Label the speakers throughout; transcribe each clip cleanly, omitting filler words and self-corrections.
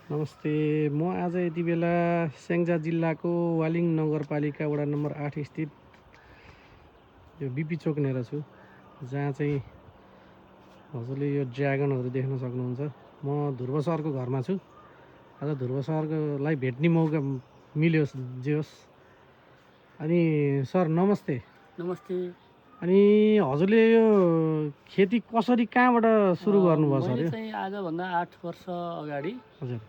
Speaker 1: नमस्ते। म आज यति बेला स्याङ्जा जिल्लाको वालिङ नगरपालिका वडा नम्बर 8 स्थित यो बिपी चोक नेर छु, जहाँ चाहिँ हजुरले यो ड्र्यागनहरू देख्न सक्नुहुन्छ। म ध्रुव सरको घरमा छु। आज ध्रुव सरलाई भेट्ने मौका मिल्यो जे होस्। अनि सर नमस्ते।
Speaker 2: नमस्ते।
Speaker 1: अनि हजुरले यो खेती कसरी कहाँबाट सुरु गर्नुभयो सर?
Speaker 2: मैले चाहिँ आजभन्दा 8 वर्ष अगाडि
Speaker 1: हजुर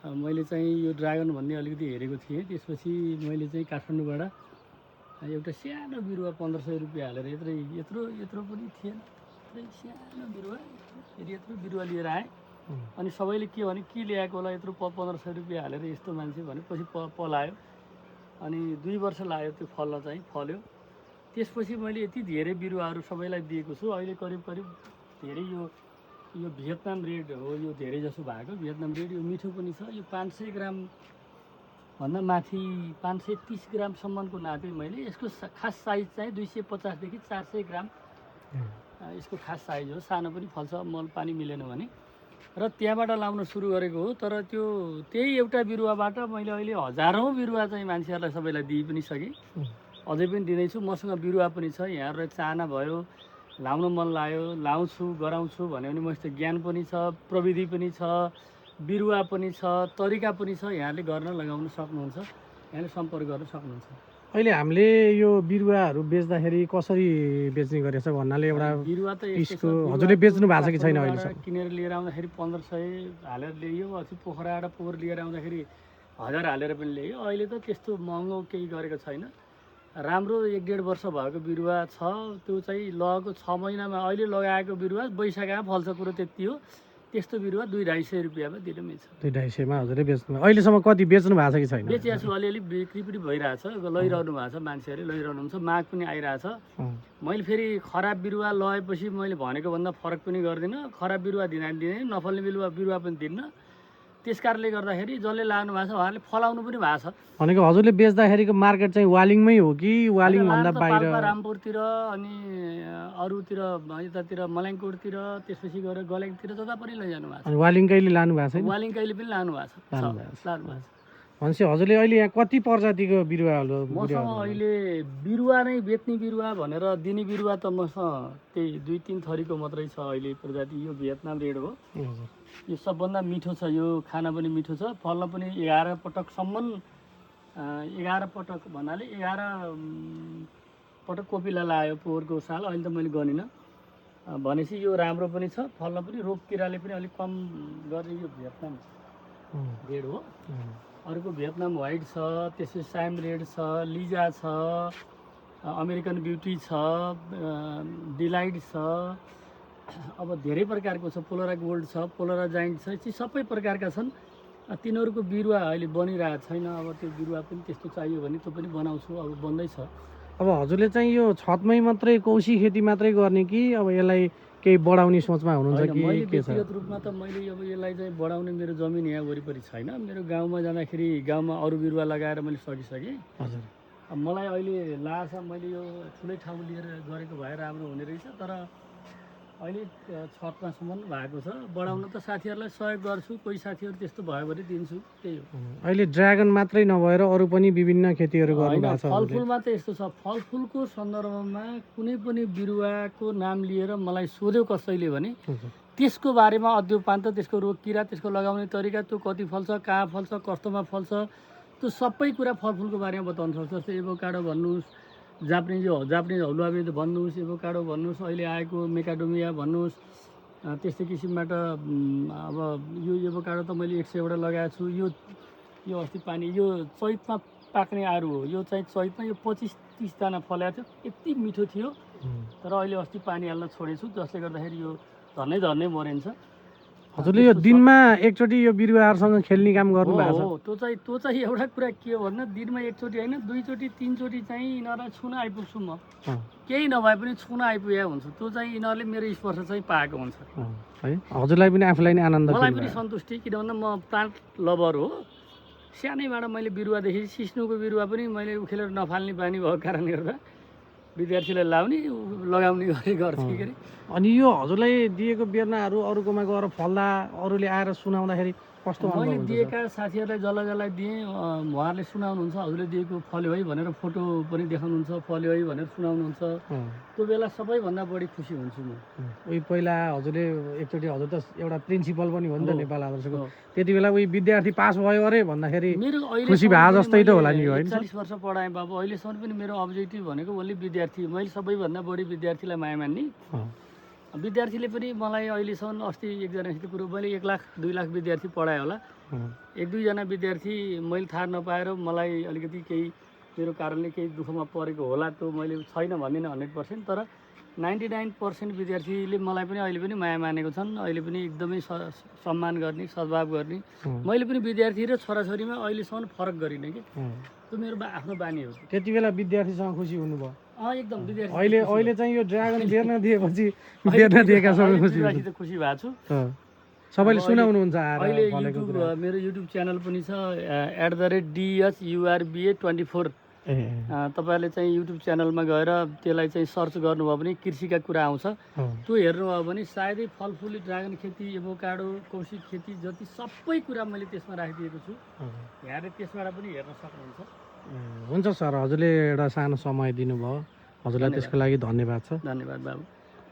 Speaker 2: मैले चाहिँ यो ड्रागन भन्ने अलिकति हेरेको थिएँ। त्यसपछि मैले चाहिँ काठमाडौँबाट एउटा सानो बिरुवा 1500 रुपियाँ हालेर यत्रो पनि थिएन, सानो बिरुवा यत्रो बिरुवा लिएर आएँ। अनि सबैले के भने के ल्याएको होला यत्रो 1500 रुपियाँ हालेर यस्तो मान्छे भनेपछि पलायो। अनि 2 वर्ष लाग्यो त्यो फल्न चाहिँ फल्यो। त्यसपछि मैले यति धेरै बिरुवाहरू सबैलाई दिएको छु। अहिले करिब धेरै यो भियतनाम रेड हो, यो धेरै जसो भएको भियतनाम रेड। यो मिठो पनि छ। यो 500 ग्राम भन्दा माथि 530 ग्रामसम्मको नापे मैले। यसको खास साइज चाहिँ 250 देखि 400 ग्राम यसको खास साइज हो। सानो पनि फल्छ मल पानी मिलेन भने। र त्यहाँबाट लाउन सुरु गरेको हो। तर त्यही एउटा बिरुवाबाट मैले अहिले हजारौँ बिरुवा चाहिँ मान्छेहरूलाई सबैलाई दिइ पनि सकेँ, अझै पनि दिँदैछु। मसँग बिरुवा पनि छ। यहाँहरूलाई चाहना भयो, लाउन मन लाग्यो, लाउँछु गराउँछु भन्यो भने मसित ज्ञान पनि छ, प्रविधि पनि छ, बिरुवा पनि छ, तरिका पनि छ। यहाँले गर्न लगाउन सक्नुहुन्छ, यहाँले सम्पर्क गर्न सक्नुहुन्छ।
Speaker 1: अहिले हामीले यो बिरुवाहरू बेच्दाखेरि कसरी बेच्ने गरेछ भन्नाले एउटा
Speaker 2: बिरुवा त
Speaker 1: यसको हजुरले बेच्नु भएको छ कि छैन? अहिलेसम्म
Speaker 2: किनेर लिएर आउँदाखेरि 1500 हालेर ल्याइयो। अस्ति पोखराबाट पोहोर लिएर आउँदाखेरि 1000 हालेर पनि ल्याइयो। अहिले त त्यस्तो महँगो केही गरेको छैन। राम्रो 1-1.5 वर्ष भएको बिरुवा छ। त्यो चाहिँ लगेको 6 महिनामा अहिले लगाएको बिरुवा वैशाखमा फल्छ, कुरो त्यति हो। त्यस्तो बिरुवा 200-250 रुपियाँमा दिन मिल्छ।
Speaker 1: 200-250मा हजुरले बेच्नु? अहिलेसम्म कति बेच्नु भएको छ कि छैन?
Speaker 2: बेचिया छु, अलिअलि बिक्री पनि भइरहेछ, लैरहनु भएको छ, मान्छेहरूले लैरहनुहुन्छ, माग पनि आइरहेछ। मैले फेरि खराब बिरुवा लगाएपछि मैले भनेको भन्दा फरक पनि गर्दिनँ। खराब बिरुवा दिँदैन, नफल्ने बिरुवा पनि दिन्न। त्यस कारणले गर्दाखेरि जसले लानु भएको छ उहाँले फलाउनु पनि भएको छ।
Speaker 1: भनेको हजुरले बेच्दाखेरिको मार्केट चाहिँ वालिङमै हो कि वालिङभन्दा बाहिर?
Speaker 2: रामपुरतिर अनि अरूतिर यतातिर मल्याङकोटतिर, त्यसपछि गएर गल्याङतिर जता पनि लैजानु भएको छ।
Speaker 1: अनि वालिङ कहिले लानु भएको छैन?
Speaker 2: वालिङ कहिले पनि लानु भएको छ।
Speaker 1: भनेपछि हजुरले अहिले यहाँ कति प्रजातिको बिरुवाहरू?
Speaker 2: मसँग अहिले बिरुवा नै बेच्ने बिरुवा भनेर दिने बिरुवा त मसँग त्यही 2-3 थरीको मात्रै छ अहिले प्रजाति। यो भियतनाम रेड हो। यो सबभन्दा मिठो छ। यो खाना पनि मिठो छ, फल्न पनि 11 पटकसम्म 11 पटक भन्नाले 11 पटक कोपिला लाग्यो पोहोरको साल। अहिले त मैले गनिनँ भनेपछि यो राम्रो पनि छ, फल्न पनि रोग किराले पनि अलिक कम गर्ने यो भियतनाम रेड हो। अर्को भियतनाम व्हाइट छ, त्यसपछि साइम रेड छ, लिजा छ, अमेरिकन ब्युटी छ, डिलाइट छ, अब धेरै प्रकारको छ, पोलरा गोल्ड छ, पोलरा जाइन्ट छ, यी सबै प्रकारका छन्। तिनीहरूको बिरुवा अहिले बनिरहेको छैन। अब त्यो बिरुवा पनि त्यस्तो चाहियो भने त्यो पनि बनाउँछु, अब बन्दैछ।
Speaker 1: अब हजुरले चाहिँ यो छतमै मात्रै कौशी खेती मात्रै गर्ने कि अब यसलाई केही बढाउने सोचमा हुनुहुन्छ कि के छ?
Speaker 2: व्यक्तिगत रूपमा त मैले अब यसलाई चाहिँ बढाउने मेरो जमिन यहाँ वरिपरि छैन। मेरो गाउँमा जाँदाखेरि गाउँमा अरू बिरुवा लगाएर मैले सकिसकेँ।
Speaker 1: हजुर,
Speaker 2: अब मलाई अहिले लाग्छ मैले यो ठुलै ठाउँ लिएर गरेको भए राम्रो हुने रहेछ। तर अहिले छतमासम्म भएको छ। बढाउन त साथीहरूलाई सहयोग गर्छु, कोही साथीहरू त्यस्तो भयो भने दिन्छु, त्यही हो।
Speaker 1: अहिले ड्र्यागन मात्रै नभएर अरू पनि विभिन्न खेतीहरू गर्नुभएको छ?
Speaker 2: फलफुलमा त यस्तो छ, फलफुलको सन्दर्भमा कुनै पनि बिरुवाको नाम लिएर मलाई सोध्यो कसैले भने त्यसको बारेमा अध्ययन त त्यसको रोग किरा, त्यसको लगाउने तरिका, त्यो कति फल्छ, कहाँ फल्छ, कस्तोमा फल्छ, त्यो सबै कुरा फलफुलको बारेमा बताउन सक्छ। जस्तै एभोकाडो भन्नुहोस्, जापानिज हलुवा भन्नुहोस्, एभोकाडो भन्नुहोस्, अहिले आएको मेकाडोमिया भन्नुहोस्, त्यस्तै किसिमबाट अब यो एभोकाडो त मैले 100 वटा लगाएको छु। यो अस्ति पानी यो चैतमा पाक्ने आरू हो। यो चाहिँ चैतमा यो 25-30 दाना फलेको थियो, यति मिठो थियो। तर अहिले अस्ति पानी हाल्न छोडेछु, जसले गर्दाखेरि यो झर्नै मरिन्छ।
Speaker 1: हजुरले यो दिनमा एकचोटि यो बिरुवाहरूसँग खेल्ने काम गर्नु भएको छ?
Speaker 2: त्यो चाहिँ एउटा कुरा के हो भन्दा दिनमा एकचोटि होइन, 2चोटि 3चोटि चाहिँ यिनीहरूलाई छुन आइपुग्छु म। केही नभए पनि छुन आइपुगेको हुन्छु। त्यो चाहिँ यिनीहरूले मेरो स्पर्श चाहिँ पाएको हुन्छ
Speaker 1: है। हजुरलाई पनि आफूलाई नै आनन्द,
Speaker 2: मलाई पनि सन्तुष्टि। किन भन्दा म प्लान्ट लभर हो। सानैबाट मैले बिरुवादेखि सिस्नुको बिरुवा पनि मैले उखेलेर नफाल्ने बानी भएको कारणले गर्दा विद्यार्थीलाई लगाउने गर्थेँ के अरे।
Speaker 1: अनि यो हजुरलाई दिएको बिरुवाहरू अरूकोमा गएर फल्दा अरूले आएर सुनाउँदाखेरि कस्तो
Speaker 2: मैले
Speaker 1: अनुभव हुन्छ
Speaker 2: दिएका साथीहरूलाई जसलाई जसलाई दिएँ उहाँहरूले सुनाउनुहुन्छ हजुरले दिएको फल्यो है भनेर फोटो पनि देखाउनुहुन्छ फल्यो है भनेर सुनाउनुहुन्छ त्यो बेला सबैभन्दा बढी खुसी हुन्छु म
Speaker 1: उही पहिला हजुरले एकचोटि हजुर त एउटा प्रिन्सिपल पनि हो नि त
Speaker 2: हो,
Speaker 1: नेपाल आदर्शको
Speaker 2: हो।
Speaker 1: त्यति बेला उही विद्यार्थी पास भयो अरे भन्दाखेरि
Speaker 2: मेरो
Speaker 1: खुसी भए जस्तै त होला नि होइन
Speaker 2: 40 वर्ष पढाएँ बाबु अहिलेसम्म पनि मेरो अब्जेक्टिभ भनेको ओन्ली विद्यार्थी मैले सबैभन्दा बढी विद्यार्थीलाई माया मान्ने विद्यार्थीले पनि मलाई अहिलेसम्म अस्ति एकजनासित कुरो मैले 1 लाख 2 लाख विद्यार्थी पढाएँ होला 1-2 जना विद्यार्थी मैले थाहा नपाएर मलाई अलिकति केही मेरो कारणले केही दुःखमा परेको होला त्यो मैले छैन भन्दिनँ 100% तर 99% विद्यार्थीले मलाई पनि अहिले पनि माया मानेको छन् अहिले पनि एकदमै सम्मान गर्ने सद्भाव गर्ने मैले पनि विद्यार्थी र छोराछोरीमा अहिलेसम्म फरक गरिनँ कि त्यो मेरो आफ्नो बानी हो
Speaker 1: त्यति बेला विद्यार्थीसँग खुसी हुनुभयो
Speaker 2: एकदम विद्यार्थी
Speaker 1: अहिले चाहिँ यो ड्रागन बेर्न दिएपछि बेर्न दिएका सबै खुसी
Speaker 2: विद्यार्थी खुसी भएको छु
Speaker 1: सबैले सुनाउनुहुन्छ
Speaker 2: अहिले
Speaker 1: आएर भनेको
Speaker 2: युट्युब
Speaker 1: कुरा
Speaker 2: मेरो युट्युब च्यानल पनि छ @DSURBA24 तपाईँहरूले चाहिँ युट्युब च्यानलमा गएर त्यसलाई चाहिँ सर्च गर्नुभयो भने कृषिका कुरा आउँछ त्यो हेर्नुभयो भने सायदै फलफुली ड्रागन खेती एभोकाडो कौशिक खेती जति सबै कुरा मैले त्यसमा राखिदिएको छु यहाँले त्यसबाट पनि हेर्न सक्नुहुन्छ
Speaker 1: हुन्छ सर हजुरले एउटा सानो समय दिनुभयो हजुरलाई त्यसको लागि धन्यवाद छ
Speaker 2: धन्यवाद बाबु